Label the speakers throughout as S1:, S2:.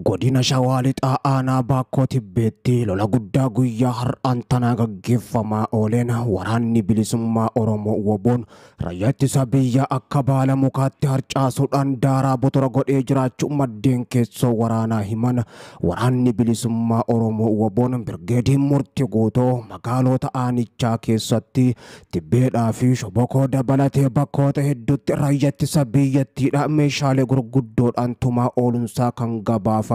S1: Godina Shawaa Lixaa aanaa Baakkoo Tibbeetti lola guddaa guyyaa har'aan tanaa gaggeeffamaa ooleen waraanni bilisummaa Oromoo WBOn raayyaa ittisa biyyaa akka baala mukaatti harcaasuudhaan daaraa botora godhee jiraachuu maddeen keessoo waraanaa himan. Waraanni bilisummaa Oromoo WBOn birgeediin murtii guutuu magaalota aanichaa keessatti Tibbeedhaa fi Shobokoo dabalatee bakkoota hedduutti raayyaa ittisa biyyattiidha meeshaalee gurguddoodhaan tumaa oolunsaa kan gabaafame.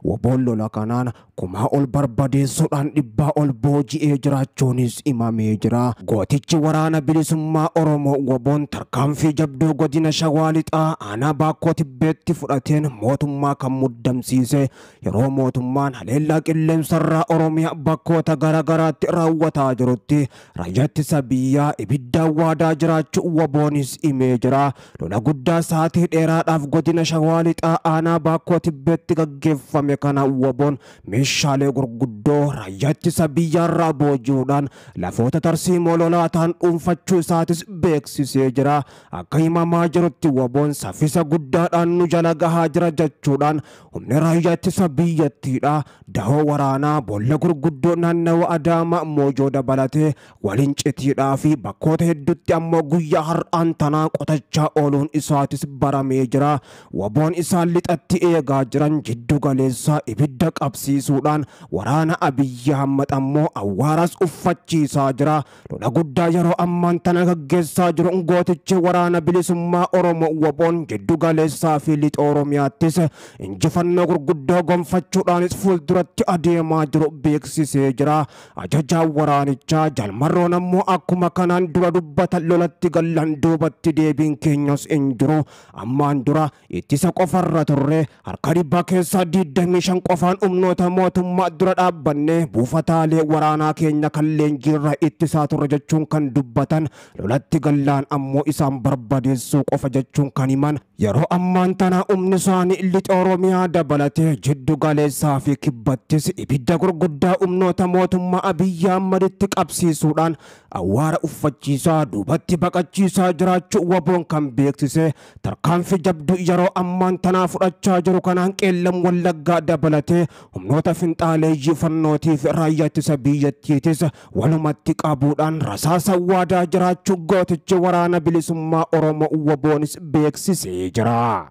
S1: WBOn lola kanaan kumaa ol barbadeessuudhaan dhibbaa ol booji'ee jiraachuunis himamee jira. Gootichi waraana bilisummaa Oromoo WBOn tarkaanfii jabduu godina Shawaa Lixaa aanaa Baakkoo Tibbeetti fudhateen mootummaa kan muddamsiise yeroo mootummaan haleellaa qilleensarraa Oromiyaa bakkoota garaagaraatti raawwataa jirutti raayyaa ittisa biyyaa ibiddaan waadaa jiraachuu WBOnis himee jira. Lola guddaa sa'aatii dheeraadhaaf godina Shawaa Lixaa aanaa Baakkoo Tibbeetti gaggeeffame kana WBOn meeshaalee gurguddoo raayyaa ittisa biyyaarraa booji'uudhaan lafoota tarsiimoo lolaa ta'an dhuunfachuu isaatis beeksisee jira. Akka himamaa jirutti WBOn saffisa guddaadhaan nu jala gahaa jira jechuudhaan humni raayyaa ittisa biyyattiidha. Dahoo waraanaa boolla gurguddoo naannawa Adaamaa Moojoo dabalatee waliin citiidhaa fi bakkoota hedduutti ammoo guyyaa har'aan tanaa qotachaa ooluun isaatis baramee jira. WBOn isaan lixatti eegaa jiran jiddu galeessaa ibidda qabsiisuudhaan waraana Abiyyi Ahmad ammoo awwaaras uffachiisaa jira. Lola guddaa yeroo ammaan tana gaggeessaa jiru gootichi waraana bilisummaa Oromoo WBOn jiddu galeessaa fi lixa Oromiyaattis injifannoo gurguddoo gonfachuudhaanis fuulduratti adeemaa jiru beeksisee jira. Ajajaan waraanichaa Jalmarroon ammoo akkuma kanaan dura dubbatan lolatti gallan duubatti deebiin keenyas hin jiru. Ammaan dura ittisa qofarra turre harka dhibba keessaa 25 qofaan humnoota mootummaa dura dhaabbanne buufataalee waraanaa keenya kan leenjiirra ittisaa turre jechuun kan dubbatan lolatti gallaan ammoo isaan barbadeessuu qofa jechuun kan himan. Yeroo ammaan tana humni isaanii lixa Oromiyaa dabalatee jiddu galeessaa fi kibbattis ibidda gurguddaa humnoota mootummaa Abiyyi Ahmaditti qabsiisuudhaan awwaara uffachiisaa duubatti baqachiisaa jiraachuu WBOn kan beeksise tarkaanfii jabduu yeroo ammaan tanaa fudhachaa jiru kanaan Qeellam Wallaggaa dabalatee humnoota finxaaleeyyii fannootii fi raayyaa ittisa biyyattiitis walumatti qabuudhaan rasaasa waadaa jiraachuu gootichi waraana bilisummaa Oromoo WBOnis beeksisee jira.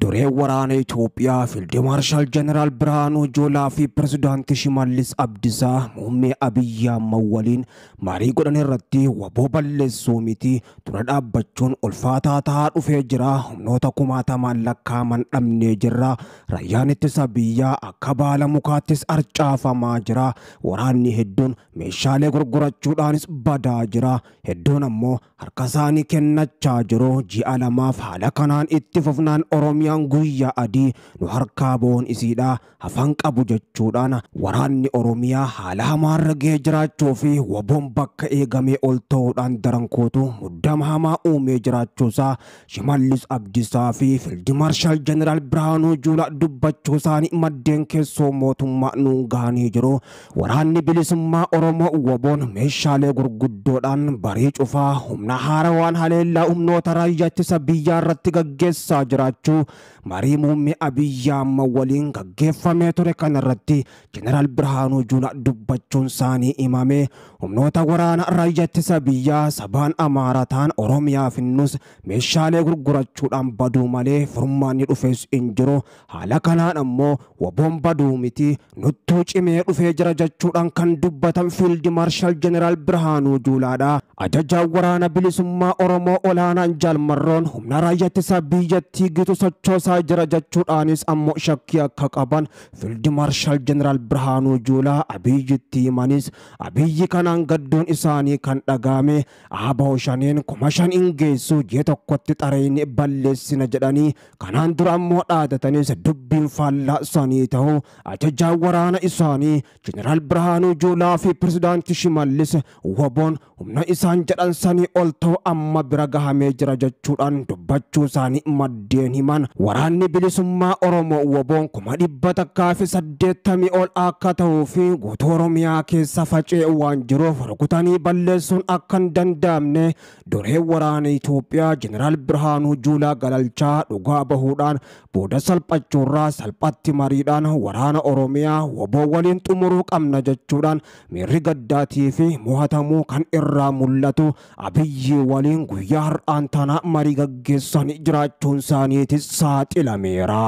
S1: Duree waraana Itoophiyaa Fiild Maarshaal Jeneraal Birhaanuu Juulaa fi Pirezidaantii Shimallis Abdiisaa muummee Abiyyi Ahmad waliin marii godhan irratti WBO balleessuu miti dura dhaabbachuun ulfaataa ta'aa dhufee jira. Humnoota kumaatamaan lakkaa'aman dhabnee jirra. Raayyaan ittisa biyyaa akka baala mukaattis harcaafamaa jira. Waraanni hedduun meeshaalee gurgurachuudhaanis badaa jira. Hedduun ammoo harka isaanii kennachaa jiru. Ji'a lamaaf haala kanaan itti fufnaan Oromiyaan guyyaa adii nu harkaa boon isiidha hafan qabu jechuudhaan waraanni Oromiyaa haala hamaarra gahee jiraachuu fi WBOn bakka eegamee ol ta'uudhaan darankuutu muddama hamaa uumee jiraachuusaa Shimallis Abdiisaa fi Fiild Maarshaal Jeneraal Birhaanuu Juulaa dubbachuu isaanii maddeen keessoo mootummaa nuun gahanii jiru. Waraanni bilisummaa Oromoo WBOn meeshaalee gurguddoodhaan barii cufaa humna haarawaan haleellaa humnoota raayyaa ittisa biyyaa irratti gaggeessaa jiraachuu marii muummee Abiyyi Ahmad waliin gaggeeffamee ture kanarratti Jeneraal Birhaanuu Juulaa dubbachuun isaanii himame. Humnoota waraana raayyaa ittisa biyyaa sabaan Amaaraa ta'an Oromiyaa finnus meeshaalee gurgurachuudhaan baduu malee furmaanni dhufes hin jiru. Haala kanaan ammoo WBOn baduu miti nuttuu cimee dhufee jira jechuudhaan kan dubbatan Fiild Maarshaal Jeneraal Birhaanuu Juulaadha. Ajajaan waraana bilisummaa Oromoo olaanaan Jaalmarroon humna raayyaa ittisa biyyattii gitu sochoosaa jira jechuudhaanis ammoo shakkii akka qaban Fiild Maarshaal Jeneraal Birhaanuu Juulaa Abiyyitti himanis Abiyyi kanaan gadduun isaanii kan dhagahame ABO shaneen 5,000 hin geessu ji'a tokkotti xareen balleessina jedhanii kanaan dura ammoo dhaadatanis dubbiin faallaa isaanii ta'u ajajaan waraana isaanii Jeneraal Birhaanuu Juulaa fi Pirezidaantii Shimallis WBOn humna isaa isaan jedhan sanii ol ta'u amma bira gahamee jira jechuudhaan dubbachuu isaanii maddeen himan. Waraanni bilisummaa Oromoo WBOn 180,000 ol akka ta'uu fi guutuu Oromiyaa keessa faca'ee waan jiruuf rukutanii balleessuun akka hin danda'amne duree waraana Itoophiyaa Jeneraal Birhaanuu Juulaa Galalchaa dhugaa bahuudhaan booda salphachuurraa salphatti mariidhaan waraana Oromiyaa WBO waliin xumuruu qabna jechuudhaan miirri gaddaatii fi mo'atamuu kan irraa mul'atu Abiyyi waliin guyyaa har'aan tana marii gaggeessanii jiraachuun isaaniitis saaxilameera.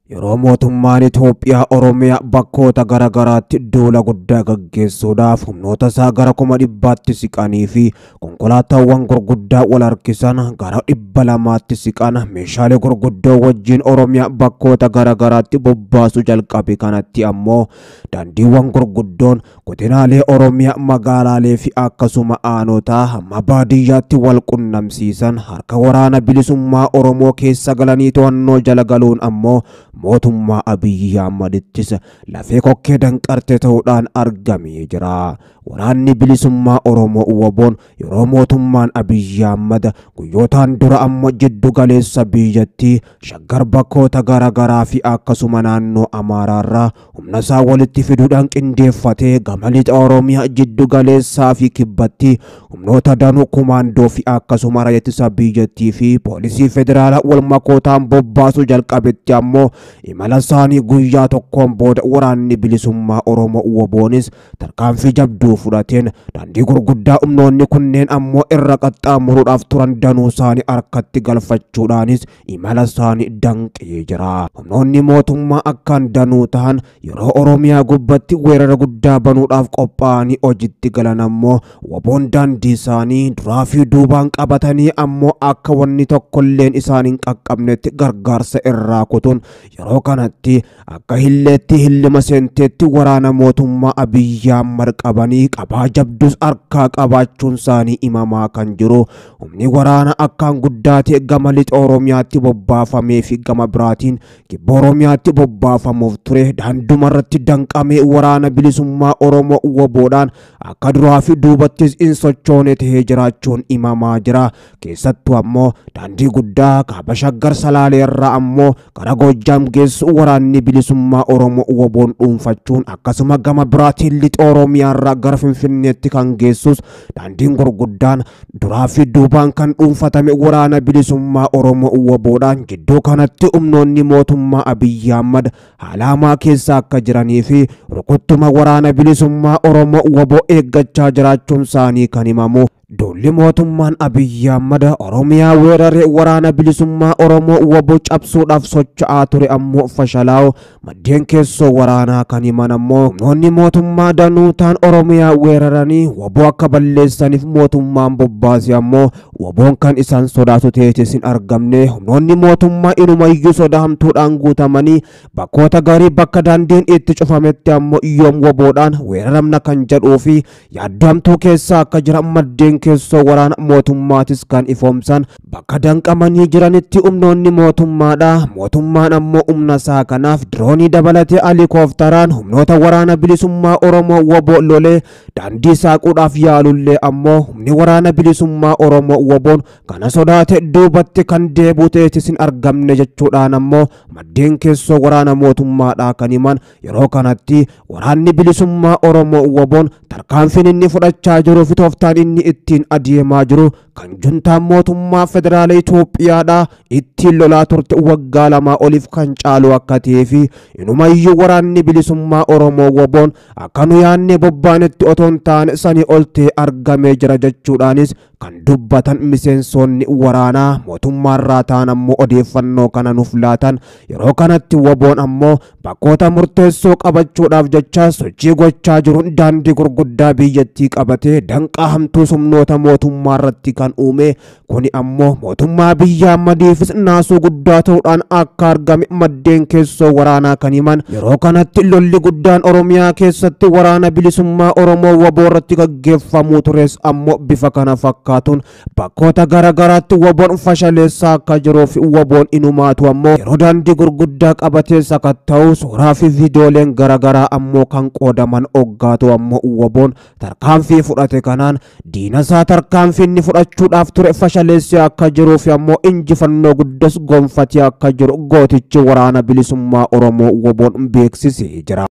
S1: Yeroo mootummaan Itoophiyaa Oromiyaa bakkoota garaagaraatti duula guddaa gaggeessuudhaaf humnoota isaa gara 100,000tti siqanii fi konkolaataawwan gurguddaa wal harkisan gara 200tti siqan meeshaalee gurguddoo wajjin Oromiyaa bakkoota garaagaraatti bobbaasuu jalqabe kanatti ammoo daandiiwwan gurguddoon godinaalee Oromiyaa magaalaalee fi akkasuma aanotaa hamma baadiyyaatti wal qunnamsiisan harka waraana bilisummaa Oromoo keessa galanii to'annoo jala galuun ammoo mootummaa Abiyyi Ahmadittis lafee kokkee danqarte ta'uudhaan argamee jira. Waraanni bilisummaa Oromoo WBOn yeroo mootummaan Abiyyi Ahmad guyyootaan dura ammoo jiddu galeessa biyyattii Shaggar bakkoota garaagaraa fi akkasuma naannoo Amaaraarraa humna isaa walitti fiduudhaan qindeeffatee gama lixa Oromiyaa jiddu galeessaa fi kibbatti humnoota danuu kumaandoo fi akkasuma raayyaa ittisa biyyattii fi poolisii federaalaa wal makootaan bobbaasuu jalqabetti ammoo imala isaanii guyyaa tokkoon booda waraanni bilisummaa Oromoo WBOnis tarkaanfii jabduu fudhateen daandii gurguddaa humnoonni kunneen ammoo irra qaxxaamuruudhaaf turan danuu isaanii harkatti galfachuudhaanis imala isaanii danqee jira. Humnoonni mootummaa akkaan danuu ta'an yeroo Oromiyaa gubbatti weerara guddaa banuudhaaf qophaa'anii hojiitti galan ammoo WBOn daandii isaanii duraa fi duubaan qabatanii ammoo akka wanni tokkolleen isaan hin qaqqabnetti gargaarsa irraa kutuun yeroo kanatti akka hilleetti hillima seenteetti waraana mootummaa Abiyyi Ahmad qabanii qabaa jabdus harkaa qabaachuun isaanii himamaa kan jiru humni waraana akkaan guddaa ta'e gama lixa Oromiyaatti bobbaafamee fi gama biraatiin kibba Oromiyaatti bobbaafamuuf ture daanduma irratti danqamee waraana bilisummaa Oromoo WBOdhaan akka duraa fi duubattis hin sochoone ta'ee jiraachuun himamaa jira. Keessattuu ammoo daandii guddaa kaaba Shaggar Salaalee irraa ammoo gara Goojjaam geessu waraanni bilisummaa Oromoo WBOn dhuunfachuun akkasuma gama biraatiin lixa Oromiyaa irraa gara Finfinneetti kan geessus daandiin gurguddaan duraa fi duubaan kan dhuunfatame waraana bilisummaa Oromoo WBOdhaan jidduu kanatti humnoonni mootummaa Abiyyi Ahmad haala hamaa keessa akka jiranii fi rukuttuma waraana bilisummaa Oromoo WBO eeggachaa jiraachuun isaanii kan himamu. Duulli mootummaan Abiyyi Ahmad Oromiyaa weeraree waraana bilisummaa Oromoo WBO cabsuudhaaf socho'aa ture ammoo fashalaa'u maddeen keessoo waraanaa kan himan ammoo humnoonni mootummaa danuu ta'an Oromiyaa weeraranii WBO akka balleessaniif mootummaan bobbaase ammoo WBOn kan isaan sodaatu ta'eetis hin argamne humnoonni mootummaa inumayyuu sodaa hamtuudhaan guutamanii bakkoota garii bakka daandiin itti cufametti ammoo yoom WBOdhaan weeraramna kan jedhuu fi yaaddoo hamtuu keessa akka jiran maddeen keessoo waraana mootummaatis kan ifoomsan bakka danqamanii jiranitti humnoonni mootummaadha. Mootummaan ammoo humna isaa kanaaf diroonii dabalatee helikoophteraan humnoota waraana bilisummaa Oromoo WBO lolee daandii saaquudhaaf yaalullee ammoo humni waraana bilisummaa Oromoo WBOn kana sodaate duubatti kan deebi'u ta'eetis hin argamne jechuudhaan ammoo maddeen keessoo waraana mootummaadha kan himan. Yeroo kanatti waraanni bilisummaa Oromoo WBOn tarkaanfiin inni fudhachaa jiruu fi tooftaan inni ittiin adeemaa jiru kan juntaan mootummaa federaala Itoophiyaadha ittiin lolaa turte waggaa 2 oliif kan caalu akka ta'ee fi inumayyuu waraanni bilisummaa Oromoo WBOn akka nu yaadne bobbaanetti otoo hin taane sanii ol ta'e argamee jira jechuudhaanis kan dubbatan miseensonni waraanaa mootummaarraa ta'an ammoo odeeffannoo kana nuuf laatan. Yeroo kanatti WBOn ammoo bakkoota murteessoo qabachuudhaaf jecha sochii gochaa jiruun daandii gurguddaa biyyattii qabatee danqaa hamtuu humnoota humnoota mootummaa irratti kan uume. Kuni ammoo mootummaa biyya Ahmadiifis naasuu guddaa ta'uudhaan akka argame maddeen keessoo waraanaa kan himan. Yeroo kanatti lolli guddaan Oromiyaa keessatti waraana bilisummaa Oromoo WBO irratti gaggeeffamuu tures ammoo bifa kana fakkaatuun bakkoota garaagaraatti WBOn fashaleessaa akka jiruu fi WBOn inumaatu ammoo yeroo daandii gurguddaa qabatee sakatta'u suuraa fi viidiyooleen garaagaraa ammoo kan qoodaman oggaatu ammoo WBOn tarkaanfii fudhate kanaan diina isaa tarkaanfii inni fudhachuudhaaf ture fashaleessee akka jiruu fi ammoo injifannoo guddas gonfatee akka jiru gootichi waraana bilisummaa Oromoo WBOn beeksisee jira.